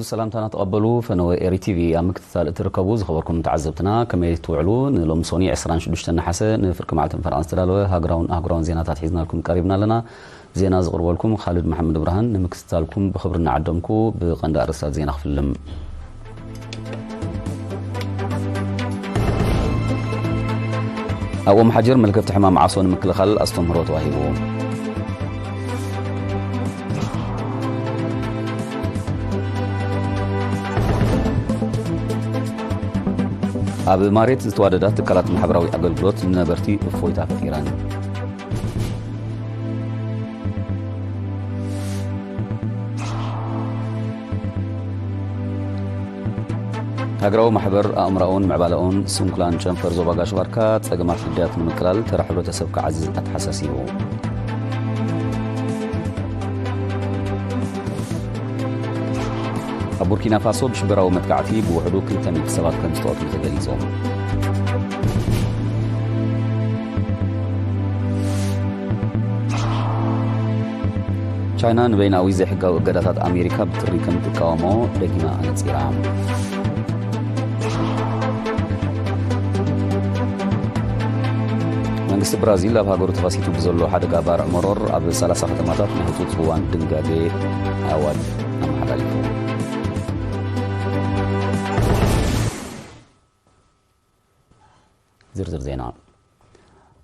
ሰላምታና ተቐበሉ። ፈነወ ኤሪ ቲቪ ኣብ ምክትታል እትርከቡ ዝኸበርኩም ተዓዘብትና፣ ከመይ ትውዕሉ? ንሎሚ ሶኒ ዕስራን ሽዱሽተን ነሓሰ ንፍርቂ መዓልትን ፈረቓን ዝተዳለወ ሃገራውን ኣህጉራውን ዜናታት ሒዝናልኩም ቀሪብና ኣለና። ዜና ዝቕርበልኩም ካልድ መሓመድ እብራሃን። ንምክትታልኩም ብኽብሪ እናዓደምኩ፣ ብቐንዲ ኣርእስታት ዜና ክፍልም። ኣብ ኦም ሓጀር መልከፍቲ ሕማም ዓሶ ንምክልኻል ኣስተምህሮ ተዋሂቡ። ኣብ ማሬት ዝተዋደዳ ትካላት ማሕበራዊ ኣገልግሎት ንነበርቲ እፎይታ ፈጢረን። ሃገራዊ ማሕበር ኣእምራኡን ምዕባለኡን ስንኩላን ጨንፈር ዞባ ጋሽ ባርካ ጸገማት ግዳያት ንምቅላል ተራ ሕብረተሰብ ክዓዝዝ ኣተሓሳሲቡ። ኣብ ቡርኪና ፋሶ ብሽበራዊ መጥቃዕቲ ብውሕዱ ክልተ ሚእቲ ሰባት ከም ዝተቐትሉ ተገሊጹ። ቻይና ንበይናዊ ዘይሕጋዊ እገዳታት ኣሜሪካ ብትሪ ከም ትቃወሞ ደጊማ ኣነጺራ። መንግስቲ ብራዚል ኣብ ሃገሩ ተኸሲቱ ብዘሎ ሓደጋ ባርዕ መሮር ኣብ ሰላሳ ከተማታት ናይ ህጹጽ እዋን ድንጋጌ ኣዋጅ ኣመሓላሊፉ። ዝርዝር ዜና።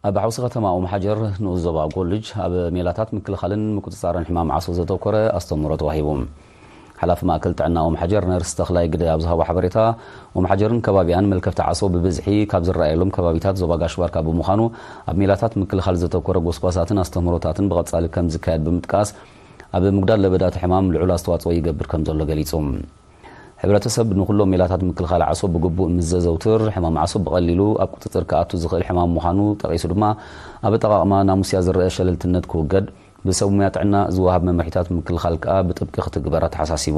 ኣብ ሓውሲ ከተማ ኦም ሓጀር ንኡስ ዞባ ጎልጅ ኣብ ሜላታት ምክልኻልን ምቁጽጻርን ሕማም ዓሶ ዘተኮረ ኣስተምህሮ ተዋሂቡ። ሓላፊ ማእከል ጥዕና ኦም ሓጀር ነርስ ተኽላይ ግደ ኣብ ዝሃቦ ሓበሬታ፣ ኦም ሓጀርን ከባቢኣን መልከፍቲ ዓሶ ብብዝሒ ካብ ዝረኣየሎም ከባቢታት ዞባ ጋሽ ባርካ ብምዃኑ፣ ኣብ ሜላታት ምክልኻል ዘተኮረ ጎስጓሳትን ኣስተምህሮታትን ብቐጻሊ ከም ዝካየድ ብምጥቃስ፣ ኣብ ምጉዳል ለበዳት ሕማም ልዑል ኣስተዋጽኦ ይገብር ከም ዘሎ ገሊጹ። ሕብረተሰብ ንኹሎም ሜላታት ምክልኻል ዓሶ ብግቡእ ምስ ዘዘውትር፣ ሕማም ዓሶ ብቐሊሉ ኣብ ቁጽጽር ክኣቱ ዝኽእል ሕማም ምዃኑ ጠቒሱ ድማ፣ ኣብ ኣጠቓቕማ ናሙስያ ዝረአ ሸለልትነት ክውገድ፣ ብሰብ ሙያ ጥዕና ዝወሃብ መምርሒታት ምክልኻል ከኣ ብጥብቂ ክትግበር ኣተሓሳሲቡ።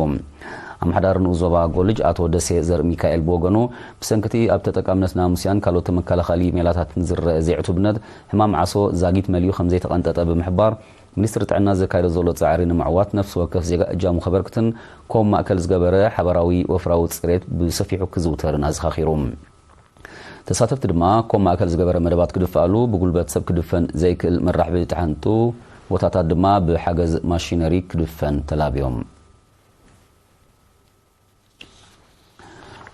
ኣመሓዳሪ ንኡስ ዞባ ጎልጅ ኣቶ ደሴ ዘርእ ሚካኤል ብወገኑ፣ ብሰንክቲ ኣብ ተጠቃምነት ናሙስያን ካልኦት ተመከላኸሊ ሜላታትን ዝረአ ዘይዕቱብነት፣ ሕማም ዓሶ ዛጊት መሊኡ ከም ዘይተቐንጠጠ ብምሕባር፣ ሚኒስትሪ ጥዕና ዘካየዶ ዘሎ ጻዕሪ ንምዕዋት ነፍሲ ወከፍ ዜጋ እጃሙ ከበርክትን ኮም ማእከል ዝገበረ ሓባራዊ ወፍራዊ ጽሬት ብሰፊሑ ክዝውተርን ኣዘኻኺሩ። ተሳተፍቲ ድማ ኮም ማእከል ዝገበረ መደባት ክድፍኣሉ፣ ብጉልበት ሰብ ክድፈን ዘይክእል መራሕቢ ተሓንጡ ቦታታት ድማ ብሓገዝ ማሽነሪ ክድፈን ተላብዮም።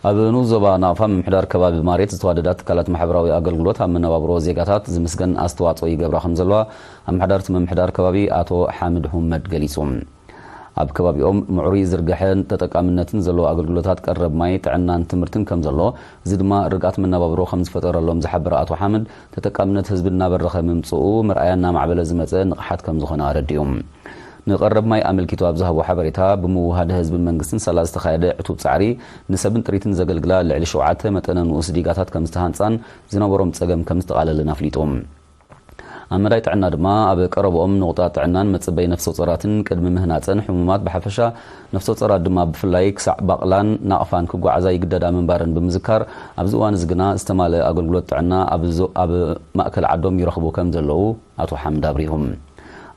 ኣብ ንኡስ ዞባ ናቕፋ ምምሕዳር ከባቢ ማሬት ዝተዋደዳ ትካላት ማሕበራዊ ኣገልግሎት ኣብ መነባብሮ ዜጋታት ዝምስገን ኣስተዋጽኦ ይገብራ ከም ዘለዋ ኣመሓዳርቲ ምምሕዳር ከባቢ ኣቶ ሓምድ ሁመድ ገሊጹ። ኣብ ከባቢኦም ምዕሩይ ዝርግሐን ተጠቃምነትን ዘለዎ ኣገልግሎታት ቀረብ ማይ፣ ጥዕናን ትምህርትን ከም ዘሎ፣ እዚ ድማ ርግኣት መነባብሮ ከም ዝፈጠረሎም ዝሓበረ ኣቶ ሓምድ፣ ተጠቃምነት ህዝቢ እናበረኸ ምምጽኡ መርኣያ እናማዕበለ ዝመጸ ንቕሓት ከም ዝኾነ ኣረዲኡ። ንቐረብ ማይ ኣመልኪቱ ኣብ ዝሃቦ ሓበሬታ፣ ብምውሃድ ህዝብን መንግስትን ሳላ ዝተኻየደ ዕቱብ ጻዕሪ፣ ንሰብን ጥሪትን ዘገልግላ ልዕሊ ሸውዓተ መጠነ ንኡስ ዲጋታት ከም ዝተሃንጻን ዝነበሮም ጸገም ከም ዝተቓለለን ኣፍሊጡ። ኣብ መዳይ ጥዕና ድማ፣ ኣብ ቀረብኦም ንቑጣ ጥዕናን መጽበይ ነፍሰ ጾራትን ቅድሚ ምህናጸን፣ ሕሙማት ብሓፈሻ፣ ነፍሰ ጾራት ድማ ብፍላይ፣ ክሳዕ ባቕላን ናቕፋን ክጓዓዛ ይግደዳ ምንባረን ብምዝካር፣ ኣብዚ እዋን እዚ ግና ዝተማልአ ኣገልግሎት ጥዕና ኣብ ዞ-፣ ኣብ ማእከል ዓዶም ይረኽቡ ከም ዘለዉ ኣቶ ሓምድ ኣብሪሁ።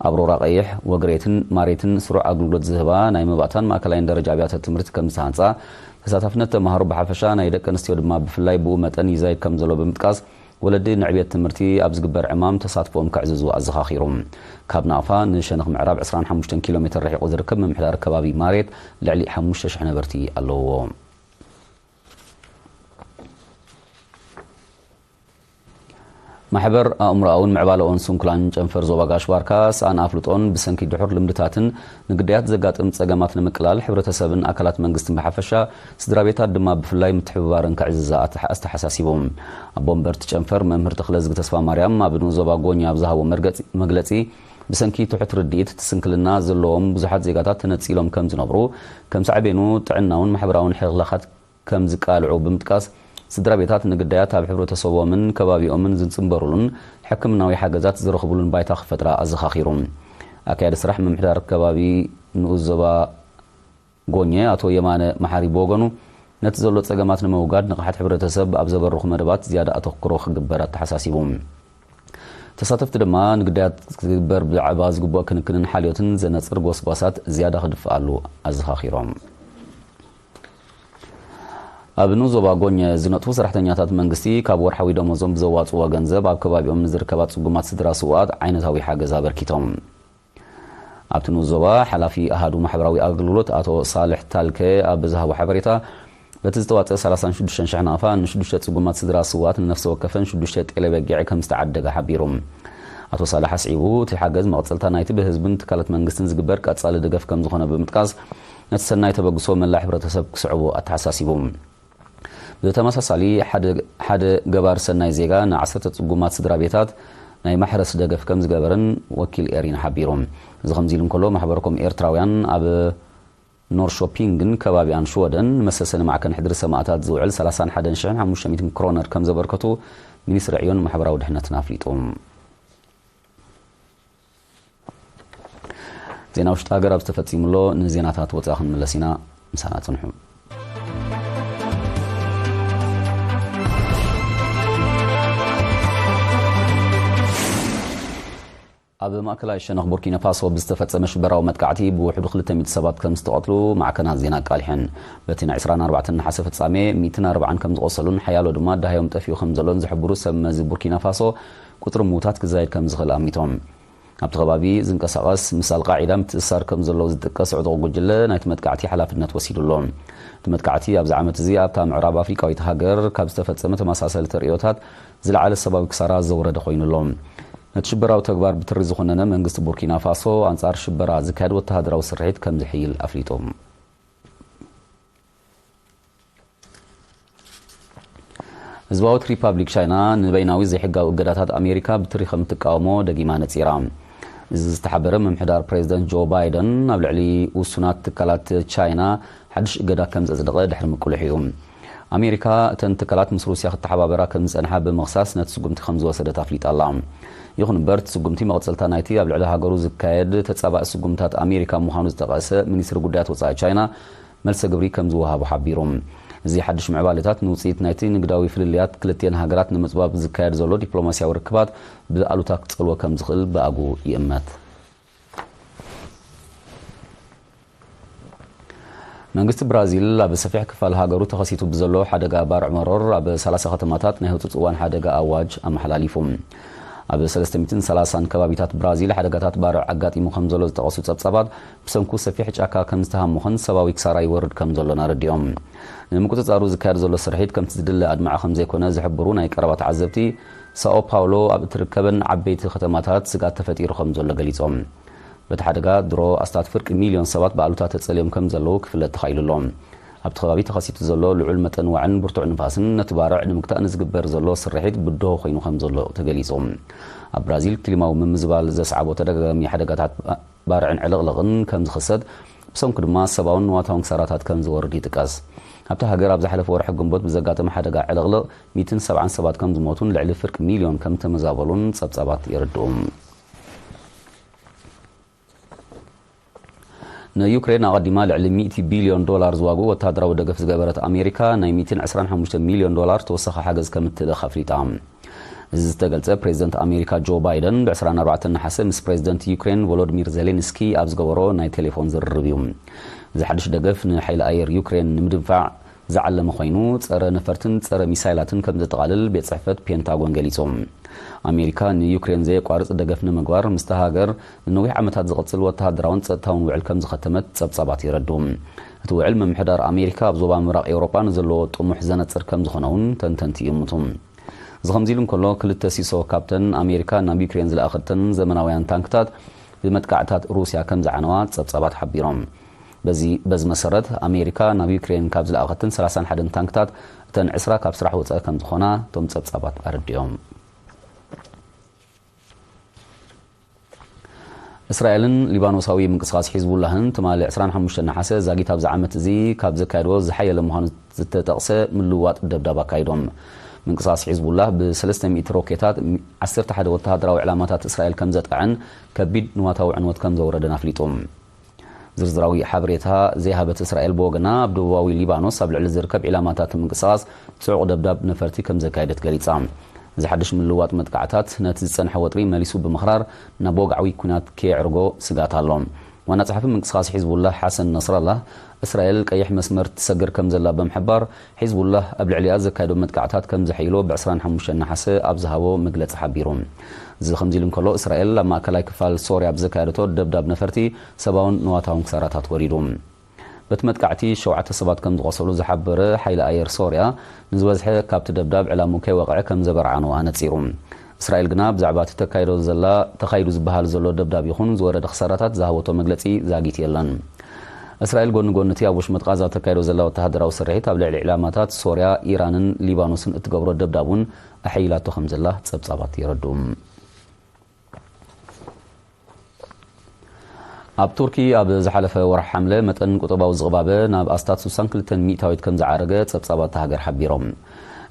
ኣብ ሮራ ቀይሕ፣ ወግሬትን ማሬትን ስሩዕ ኣገልግሎት ዝህባ ናይ መባእታን ማእከላይን ደረጃ ኣብያተ ትምህርቲ ከም ዝተሃንጻ፣ ተሳታፍነት ተማሃሮ ብሓፈሻ ናይ ደቂ ኣንስትዮ ድማ ብፍላይ ብኡ መጠን ይዛይድ ከም ዘሎ ብምጥቃስ፣ ወለዲ ንዕብየት ትምህርቲ ኣብ ዝግበር ዕማም ተሳትፎኦም ከዕዝዙ ኣዘኻኺሩ። ካብ ናቕፋ ንሸነኽ ምዕራብ ዕስራን ሓሙሽተን ኪሎ ሜትር ርሒቑ ዝርከብ ምምሕዳር ከባቢ ማሬት ልዕሊ ሓሙሽተ ሽሕ ነበርቲ ኣለውዎ። ማሕበር ኣእምሮኣውን ምዕባለኦን ስንኩላን ጨንፈር ዞባ ጋሽ ባርካ፣ ስኣን ኣፍልጦን ብሰንኪ ድሑር ልምድታትን ንግዳያት ዘጋጥም ጸገማት ንምቅላል፣ ሕብረተሰብን ኣካላት መንግስትን ብሓፈሻ፣ ስድራ ቤታት ድማ ብፍላይ ምትሕብባርን ከዕዝዛ ኣተሓ-፣ ኣስተሓሳሲቡ። ኣቦ መንበርቲ ጨንፈር መምህር ተኽለዝጊ ተስፋ ማርያም ኣብ ንኡስ ዞባ ጎኛ ኣብ ዝሃቦ መርገጺ-፣ መግለጺ፣ ብሰንኪ ትሑት ርድኢት፣ እቲ ስንክልና ዘለዎም ብዙሓት ዜጋታት ተነጺሎም ከም ዝነብሩ፣ ከም ሳዕቤኑ ጥዕናውን ማሕበራውን ሕልኽላኻት ከም ዝቃልዑ ብምጥቃስ፣ ስድራ ቤታት ንግዳያት ኣብ ሕብረተሰቦምን ከባቢኦምን ዝጽንበሩሉን ሕክምናዊ ሓገዛት ዝረኽቡሉን ባይታ ክፈጥራ ኣዘኻኺሩ። ኣካያዲ ስራሕ ምምሕዳር ከባቢ ንኡስ ዞባ ጎኘ ኣቶ የማነ መሓሪ ብወገኑ፣ ነቲ ዘሎ ጸገማት ንምውጋድ ንቕሓት ሕብረተሰብ ኣብ ዘበርኹ መደባት ዝያዳ ኣተኩሮ ክግበር ኣተሓሳሲቡ። ተሳተፍቲ ድማ ንግዳያት ክግበር ብዛዕባ ዝግብኦ ክንክንን ሓልዮትን ዘነጽር ጎስጓሳት ዝያዳ ክድፍኣሉ ኣዘኻኺሮም። ኣብ ንኡስ ዞባ ጎኘ ዝነጥፉ ሰራሕተኛታት መንግስቲ ካብ ወርሓዊ ደሞዞም ብዘዋፅዎ ገንዘብ ኣብ ከባቢኦም ንዝርከባ ፅጉማት ስድራ ስውኣት ዓይነታዊ ሓገዝ ኣበርኪቶም። ኣብቲ ንኡስ ዞባ ሓላፊ ኣሃዱ ማሕበራዊ ኣገልግሎት ኣቶ ሳልሕ ታልከ ኣብ ዝሃቦ ሓበሬታ፣ በቲ ዝተዋፀ ሰላሳን ሽዱሽተን ሽሕ ናቕፋ ንሽዱሽተ ፅጉማት ስድራ ስውኣት ንነፍሲ ወከፈን ሽዱሽተ ጤለ በጊዕ ከም ዝተዓደገ ሓቢሩ። ኣቶ ሳልሕ ኣስዒቡ፣ እቲ ሓገዝ መቐፀልታ ናይቲ ብህዝብን ትካላት መንግስትን ዝግበር ቀፃሊ ደገፍ ከም ዝኾነ ብምጥቃስ፣ ነቲ ሰናይ ተበግሶ መላእ ሕብረተሰብ ክስዕቦ ኣተሓሳሲቡ። ብተመሳሳሊ፣ ሓደ ሓደ ገባር ሰናይ ዜጋ ንዓሰርተ ጽጉማት ስድራ ቤታት ናይ ማሕረስ ደገፍ ከም ዝገበረን ወኪል ኤሪና ሓቢሩ። እዚ ከምዚ ኢሉ እንከሎ፣ ማሕበረኮም ኤርትራውያን ኣብ ኖርሾፒንግን ከባቢኣን ሽወደን ንመሰሰኒ ማዕከን ሕድሪ ሰማእታት ዝውዕል ሰላሳን ሓደን ሽሕን ሓሙሽተ ሚእትን ክሮነር ከም ዘበርከቱ ሚኒስትሪ ዕዮን ማሕበራዊ ድሕነትን ኣፍሊጡ። ዜና ውሽጢ ሃገር ኣብ ዝተፈጺሙሎ ንዜናታት ወጻኢ ክንምለስ ኢና። ምሳና ጽንሑ። ኣብ ማእከላይ ሸነኽ ቡርኪና ፋሶ ብዝተፈጸመ ሽበራዊ መጥቃዕቲ ብውሕዱ ክልተ ሚእቲ ሰባት ከም ዝተቐትሉ ማዕከናት ዜና ኣቃሊሐን። በቲ ናይ ዕስራን ኣርባዕተን ነሓሰ ፍጻሜ ሚእትን ኣርባዓን ከም ዝቖሰሉን ሓያሎ ድማ ደሃዮም ጠፊኡ ከም ዘሎን ዝሕብሩ ሰብ መዚ ቡርኪና ፋሶ፣ ቁጽሪ ምዉታት ክዛየድ ከም ዝኽእል ኣሚቶም። ኣብቲ ከባቢ ዝንቀሳቐስ ምስ ኣልቃዒዳ ምትእስሳር ከም ዘለዎ ዝጥቀስ ዕጡቕ ጉጅለ ናይቲ መጥቃዕቲ ሓላፍነት ወሲዱ ኣሎ። እቲ መጥቃዕቲ ኣብዚ ዓመት እዚ ኣብታ ምዕራብ ኣፍሪቃዊት ሃገር ካብ ዝተፈጸመ ተመሳሳሊ ተርእዮታት ዝለዓለ ሰብኣዊ ክሳራ ዘውረደ ኮይኑ ኣሎ። ነቲ ሽበራዊ ተግባር ብትሪ ዝኾነነ መንግስቲ ቡርኪና ፋሶ ኣንጻር ሽበራ ዝካየድ ወተሃደራዊ ስርሒት ከም ዝሕይል ኣፍሊጡ። ህዝባዊት ሪፓብሊክ ቻይና ንበይናዊ ዘይሕጋዊ እገዳታት ኣሜሪካ ብትሪ ከም እትቃወሞ ደጊማ ነጺራ። እዚ ዝተሓበረ ምምሕዳር ፕሬዚደንት ጆ ባይደን ኣብ ልዕሊ ውሱናት ትካላት ቻይና ሓድሽ እገዳ ከም ዘጽደቐ ድሕሪ ምቅልሑ እዩ። ኣሜሪካ እተን ትካላት ምስ ሩስያ ክተሓባበራ ከም ዝጸንሓ ብምኽሳስ ነቲ ስጉምቲ ከም ዝወሰደት ኣፍሊጣ ኣላ። ይኹን እምበር እቲ ስጉምቲ መቐጸልታ ናይቲ ኣብ ልዕሊ ሃገሩ ዝካየድ ተጻባኢ ስጉምታት ኣሜሪካ ምዃኑ ዝጠቐሰ ሚኒስትሪ ጉዳያት ወጻኢ ቻይና፣ መልሰ ግብሪ ከም ዝወሃቡ ሓቢሩ። እዚ ሓድሽ ምዕባለታት ንውጽኢት ናይቲ ንግዳዊ ፍልልያት ክልቲኤን ሃገራት ንምጽባብ ዝካየድ ዘሎ ዲፕሎማስያዊ ርክባት ብኣሉታ ክጸልዎ ከም ዝኽእል ብኣግኡ ይእመት። መንግስቲ ብራዚል ኣብ ሰፊሕ ክፋል ሃገሩ ተኸሲቱ ብዘሎ ሓደጋ ባርዕ መሮር ኣብ ሰላሳ ከተማታት ናይ ህጹጽ እዋን ሓደጋ ኣዋጅ ኣመሓላሊፉ። ኣብ ሰለስተ ሚእትን ሰላሳን ከባቢታት ብራዚል ሓደጋታት ባርዕ ኣጋጢሙ ከም ዘሎ ዝጠቐሱ ጸብጻባት፣ ብሰንኩ ሰፊሕ ጫካ ከም ዝተሃሙኸን ሰብኣዊ ክሳራ ይወርድ ከም ዘሎን ኣረዲኦም። ንምቁጽጻሩ ዝካየድ ዘሎ ስርሒት ከምቲ ዝድለ ኣድማዒ ከም ዘይኮነ ዝሕብሩ ናይ ቀረባ ተዓዘብቲ፣ ሳኦ ፓውሎ ኣብ እትርከበን ዓበይቲ ከተማታት ስግኣት ተፈጢሩ ከም ዘሎ ገሊጾም። በቲ ሓደጋ ድሮ ኣስታት ፍርቂ ሚልዮን ሰባት ብኣሉታ ተጸልዮም ከም ዘለዉ ክፍለጥ ተኻኢሉ ኣሎ። ኣብቲ ከባቢ ተኸሲቱ ዘሎ ልዑል መጠን ዋዕን ብርቱዕ ንፋስን ነቲ ባርዕ ንምግታእ ንዝግበር ዘሎ ስርሒት ብድሆ ኮይኑ ከም ዘሎ ተገሊጹ። ኣብ ብራዚል ክሊማዊ ምምዝባል ዘስዓቦ ተደጋጋሚ ሓደጋታት ባርዕን ዕልቕልቕን ከም ዝኽሰት፣ ብሰንኩ ድማ ሰብኣውን ንዋታውን ክሳራታት ከም ዝወርድ ይጥቀስ። ኣብታ ሃገር ኣብ ዝሓለፈ ወርሒ ግንቦት ብዘጋጠመ ሓደጋ ዕልቕልቕ ሚእትን ሰብዓን ሰባት ከም ዝሞቱን ልዕሊ ፍርቂ ሚልዮን ከም ተመዛበሉን ጸብጻባት የረድኡ። ንዩክሬን ኣቐዲማ ልዕሊ ሚእቲ ቢልዮን ዶላር ዝዋግኡ ወተሃደራዊ ደገፍ ዝገበረት ኣሜሪካ፣ ናይ ሚእትን ዕስራን ሓሙሽተ ሚልዮን ዶላር ተወሳኺ ሓገዝ ከም እትልእኽ ኣፍሊጣ። እዚ ዝተገልጸ፣ ፕሬዚደንት ኣሜሪካ ጆ ባይደን ብ ዕስራን ኣርባዕተን ነሓሰ ምስ ፕሬዚደንት ዩክሬን ቮሎዲሚር ዜሌንስኪ ኣብ ዝገበሮ ናይ ቴሌፎን ዝርርብ እዩ። እዚ ሓድሽ ደገፍ ንሓይሊ ኣየር ዩክሬን ንምድንፋዕ ዝዓለመ ኮይኑ፣ ጸረ ነፈርትን ጸረ ሚሳይላትን ከም ዘጠቓልል ቤት ጽሕፈት ፔንታጎን ገሊጹ። ኣሜሪካ ንዩክሬን ዘየቋርጽ ደገፍ ንምግባር ምስታ ሃገር ንነዊሕ ዓመታት ዝቕጽል ወተሃደራውን ጸጥታውን ውዕል ከም ዝኸተመት ጸብጻባት የረድኡ። እቲ ውዕል፣ ምምሕዳር ኣሜሪካ ኣብ ዞባ ምብራቕ ኤውሮጳ ንዘለዎ ጥሙሕ ዘነጽር ከም ዝኾነ እውን ተንተንቲ ይእምቱ። እዚ ከምዚ ኢሉ እንከሎ፣ ክልተ ሲሶ ካብተን ኣሜሪካ ናብ ዩክሬን ዝለኣኸተን ዘመናውያን ታንክታት ብመጥቃዕታት ሩስያ ከም ዝዓነዋ ጸብጻባት ሓቢሮም። በዚ በዚ መሰረት፣ ኣሜሪካ ናብ ዩክሬን ካብ ዝለኣኸተን ሰላሳን ሓደን ታንክታት፣ እተን ዕስራ ካብ ስራሕ ወጻኢ ከም ዝኾና እቶም ጸብጻባት ኣረዲኦም። እስራኤልን ሊባኖሳዊ ምንቅስቓስ ሒዝቡላህን ትማሊ ዕስራን ሓሙሽተን ነሓሰ ዛጊት ኣብዚ ዓመት እዚ ካብ ዘካየድዎ ዝሓየለ ምዃኑ ዝተጠቕሰ ምልውዋጥ ደብዳብ ኣካይዶም። ምንቅስቓስ ሒዝቡላህ ብሰለስተ ሚእቲ ሮኬታት ዓሰርተ ሓደ ወተሃደራዊ ዕላማታት እስራኤል ከም ዘጥቕዐን ከቢድ ንዋታዊ ዕንወት ከም ዘውረደን ኣፍሊጡ። ዝርዝራዊ ሓበሬታ ዘይሃበት እስራኤል ብወገና፣ ኣብ ደቡባዊ ሊባኖስ ኣብ ልዕሊ ዝርከብ ዒላማታት ምንቅስቓስ ጽዑቕ ደብዳብ ነፈርቲ ከም ዘካየደት ገሊጻ። እዚ ሓድሽ ምልውዋጥ መጥቃዕታት ነቲ ዝጸንሐ ወጥሪ መሊሱ ብምኽራር ናብ ወግዓዊ ኲናት ከየዕርጎ ስግኣት ኣሎ። ዋና ጸሓፊ ምንቅስቓስ ሒዝቡላህ ሓሰን ነስራላህ፣ እስራኤል ቀይሕ መስመር ትሰግር ከም ዘላ ብምሕባር፣ ሒዝቡላህ ኣብ ልዕሊኣ ዘካየዶ መጥቃዕታት ከም ዘሐይሎ ብ ዕስራን ሓሙሽተን ነሓሰ ኣብ ዝሃቦ መግለጺ ሓቢሩ። እዚ ከምዚ ኢሉ እንከሎ፣ እስራኤል ኣብ ማእከላይ ክፋል ሶርያ ብዘካየደቶ ደብዳብ ነፈርቲ ሰብኣውን ንዋታውን ክሳራታት ወሪዱ። በቲ መጥቃዕቲ ሸውዓተ ሰባት ከም ዝቖሰሉ ዝሓበረ ሓይሊ ኣየር ሶርያ፣ ንዝበዝሐ ካብቲ ደብዳብ ዕላሙ ከይወቕዐ ከም ዘበርዓኖ ኣነጺሩ። እስራኤል ግና ብዛዕባ እቲ ተካይዶ ዘላ፣ ተኻይዱ ዝበሃል ዘሎ ደብዳብ ይኹን ዝወረደ ክሳራታት ዝሃበቶ መግለጺ ዛጊት የለን። እስራኤል ጎኒ ጎኒ እቲ ኣብ ወሽመጥ ቃዛ ተካይዶ ዘላ ወተሃደራዊ ስርሒት ኣብ ልዕሊ ዕላማታት ሶርያ፣ ኢራንን ሊባኖስን እትገብሮ ደብዳብ እውን ኣሐይላቶ ከም ዘላ ጸብጻባት የረድኡ። ኣብ ቱርኪ ኣብ ዝሓለፈ ወርሒ ሓምለ መጠን ቁጠባዊ ዝቕባበ ናብ ኣስታት ስሳን ክልተን ሚእታዊት ከም ዝዓረገ ጸብጻባት እታ ሃገር ሓቢሮም።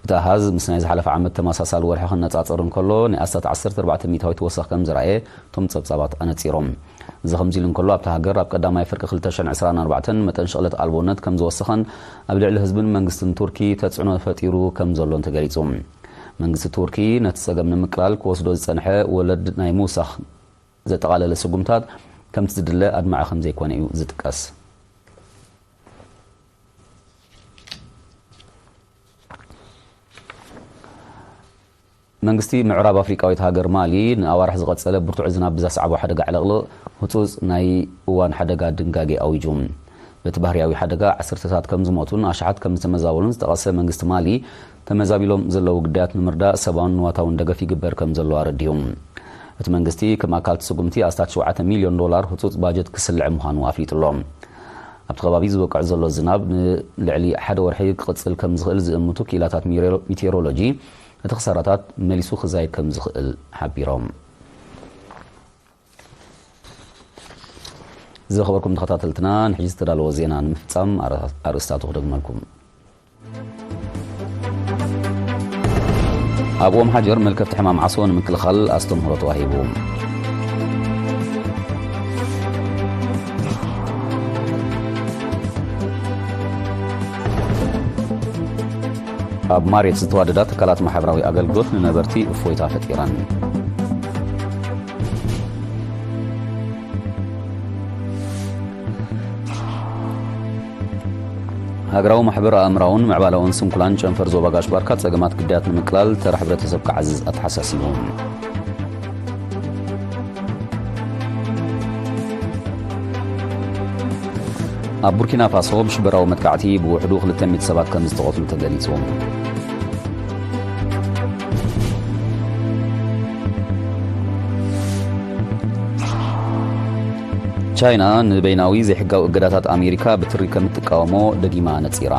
እቲ ኣሃዝ ምስ ናይ ዝሓለፈ ዓመት ተመሳሳሊ ወርሒ ክነጻጸር እንከሎ፣ ናይ ኣስታት ዓሰርተ ኣርባዕተ ሚእታዊት ወሰኽ ከም ዝረኣየ እቶም ጸብጻባት ኣነጺሮም። እዚ ከምዚ ኢሉ እንከሎ፣ ኣብታ ሃገር ኣብ ቀዳማይ ፍርቂ ክልተ ሽሕን ዕስራን ኣርባዕተን መጠን ሽቕለት ኣልቦነት ከም ዝወሰኸን ኣብ ልዕሊ ህዝብን መንግስትን ቱርኪ ተጽዕኖ ፈጢሩ ከም ዘሎን ተገሊጹ። መንግስቲ ቱርኪ ነቲ ጸገም ንምቅላል ክወስዶ ዝጸንሐ ወለድ ናይ ምውሳኽ ዘጠቓለለ ስጉምታት ከምቲ ዝድለ ኣድማዒ ከም ዘይኮነ እዩ ዝጥቀስ። መንግስቲ ምዕራብ ኣፍሪቃዊት ሃገር ማሊ ንኣዋርሕ ዝቐጸለ ብርቱዕ ዝናብ ብዘስዓቦ ሓደጋ ዕለቕልቕ ህጹጽ ናይ እዋን ሓደጋ ድንጋጌ ኣዊጁ። በቲ ባህርያዊ ሓደጋ ዓሰርተታት ከም ዝሞቱን ኣሽሓት ከም ዝተመዛበሉን ዝጠቐሰ መንግስቲ ማሊ፣ ተመዛቢሎም ዘለዉ ግዳያት ንምርዳእ ሰብኣውን ንዋታውን ደገፍ ይግበር ከም ዘሎ ኣረዲኡ። እቲ መንግስቲ ከም ኣካል እቲ ስጉምቲ ኣስታት ሸውዓተ ሚልዮን ዶላር ህጹጽ ባጀት ክስልዕ ምዃኑ ኣፍሊጡ ኣሎ። ኣብቲ ከባቢ ዝወቅዕ ዘሎ ዝናብ ንልዕሊ ሓደ ወርሒ ክቕጽል ከም ዝኽእል ዝእምቱ ክኢላታት ሚሮ-፣ ሚቴሮሎጂ፣ እቲ ክሳራታት መሊሱ ክዛይድ ከም ዝኽእል ሓቢሮም። ዝኸበርኩም ተኸታተልትና፣ ንሕጂ ዝተዳለወ ዜና ንምፍጻም ኣር-፣ ኣርእስታቱ ክደግመልኩም። ኣብ ኦም ሓጀር መልከፍቲ ሕማም ዓሶ ንምክልኻል ኣስተምህሮ ተዋሂቡ። ኣብ ማሬት ዝተዋደዳ ትካላት ማሕበራዊ ኣገልግሎት ንነበርቲ እፎይታ ፈጢረን። ሃገራዊ ማሕበር ኣእምራውን ምዕባለውን ስንኩላን ጨንፈር ዞባ ጋሽ ባርካ ጸገማት ግዳያት ንምቅላል ተራ ሕብረተሰብ ክዓዝዝ ኣተሓሳሲቡ። ኣብ ቡርኪና ፋሶ ብሽበራዊ መጥቃዕቲ ብውሕዱ ክልተ ሚእቲ ሰባት ከም ዝተቐትሉ ተገሊጹ። ቻይና ንበይናዊ ዘይሕጋዊ እገዳታት ኣሜሪካ ብትሪ ከም እትቃወሞ ደጊማ ነጺራ።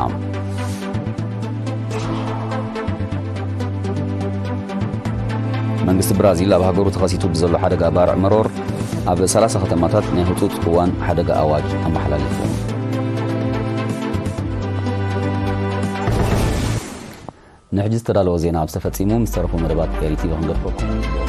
መንግስቲ ብራዚል ኣብ ሃገሩ ተኸሲቱ ብዘሎ ሓደጋ ባርዕ መሮር ኣብ ሰላሳ ከተማታት ናይ ህጹጽ እዋን ሓደጋ ኣዋጅ ኣመሓላሊፉ። ንሕጂ ዝተዳለወ ዜና ኣብ ዝተፈጺሙ፣ ምስ ተረፉ መደባት ኤሪ ቲቪ ክንገድፈኩም።